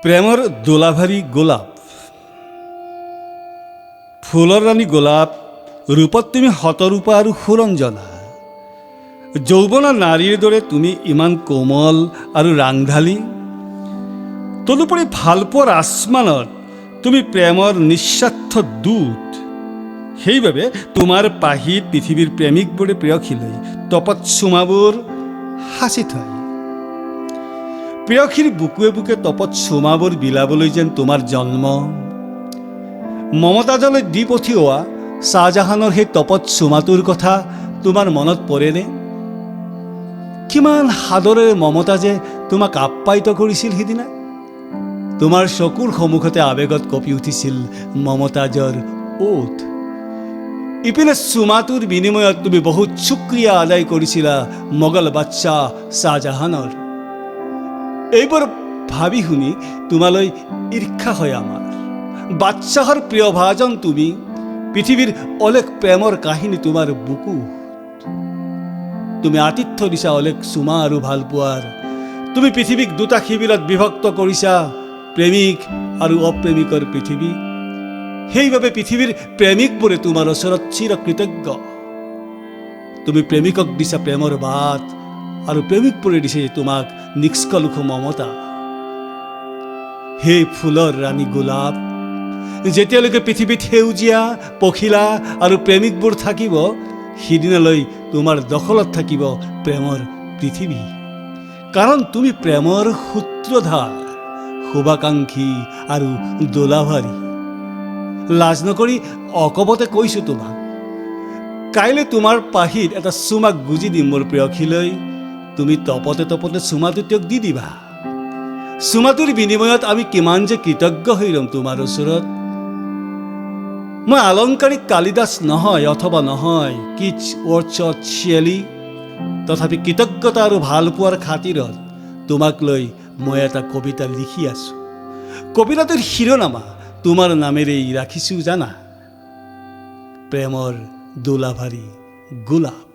প্ৰেমৰ দোলাভাৰী গোলাপ। ফুলৰ ৰাণী গোলাপ, ৰূপত তুমি শতৰূপা আৰু সুৰঞ্জনা। যৌৱনা নাৰীৰ দৰে তুমি ইমান কোমল আৰু ৰাংঢালী। তদুপৰি ভালপোৱাৰ আচমানত তুমি প্ৰেমৰ নিস্বাৰ্থ দূত। সেইবাবে তোমাৰ পাহিত পৃথিৱীৰ প্ৰেমিকবোৰে প্ৰেয়সীলৈ তপত চুমাবোৰ সাঁচি থয়। প্ৰেয়সীৰ বুকুৱে বুকে তপত চুমাবোৰ বিলাবলৈ যেন তোমাৰ জন্ম। মমতাজলৈ দি পঠিওৱা শ্বাহজাহানৰ সেই তপত চুমাটোৰ কথা তোমাৰ মনত পৰেনে? কিমান সাদৰেৰে মমতাজে তোমাক আপ্যায়িত কৰিছিল সিদিনা। তোমাৰ চকুৰ সন্মুখতে আৱেগত কঁপি উঠিছিল মমতাজৰ ওঁঠ। ইপিনে চুমাটোৰ বিনিময়ত তুমি বহুত শুক্ৰিয়া আদায় কৰিছিলা মোগল বাদশ্বাহ শ্বাহজাহানৰ। এইবোৰ ভাবি শুনি তোমালৈ ঈৰ্ষা হয় আমাৰ। বাদশ্বাহৰ প্ৰিয় ভাজন তুমি। পৃথিৱীৰ অলেখ প্ৰেমৰ কাহিনী তোমাৰ বুকুত। তুমি আতিথ্য দিছা অলেখ চুমা আৰু ভালপোৱাৰ। তুমি পৃথিৱীক দুটা শিবিৰত বিভক্ত কৰিছা, প্ৰেমিক আৰু অপ্ৰেমিকৰ পৃথিৱী। সেইবাবে পৃথিৱীৰ প্ৰেমিকবোৰে তোমাৰ ওচৰত চিৰকৃতজ্ঞ। তুমি প্ৰেমিকক দিছা প্ৰেমৰ বাট আৰু প্ৰেমিকবোৰে দিছে তোমাক নিষ্কলুষ মমতা। সেই ফুলৰ ৰাণী গোলাপ, যেতিয়ালৈকে পৃথিৱীত সেউজীয়া পখিলা আৰু প্ৰেমিকবোৰ থাকিব, সিদিনালৈ তোমাৰ দখলত থাকিব প্ৰেমৰ পৃথিৱী। কাৰণ তুমি প্ৰেমৰ সূত্ৰধাৰ, শুভাকাংক্ষী আৰু দোলাভাৰী। লাজ নকৰি অকপটে কৈছোঁ তোমাক, কাইলৈ তোমাৰ পাহিত এটা চুমাক গুজি দিম মোৰ প্ৰেয়সীলৈ। তুমি তপতে তপতে চুমাটো তেওঁক দি দিবা। চুমাটোৰ বিনিময়ত আমি কিমান যে কৃতজ্ঞ হৈ ৰ'ম তোমাৰ ওচৰত। মই আলংকাৰিক কালিদাস নহয় অথবা নহয় কিটছ, ৱৰ্ডছৱৰ্থ, শ্বেলী। তথাপি কৃতজ্ঞতা আৰু ভালপোৱাৰ খাতিৰত তোমাক লৈ মই এটা কবিতা লিখি আছোঁ। কবিতাটোৰ শিৰোনামা তোমাৰ নামেৰেই ৰাখিছোঁ জানা, প্ৰেমৰ দোলাভাৰী গোলাপ।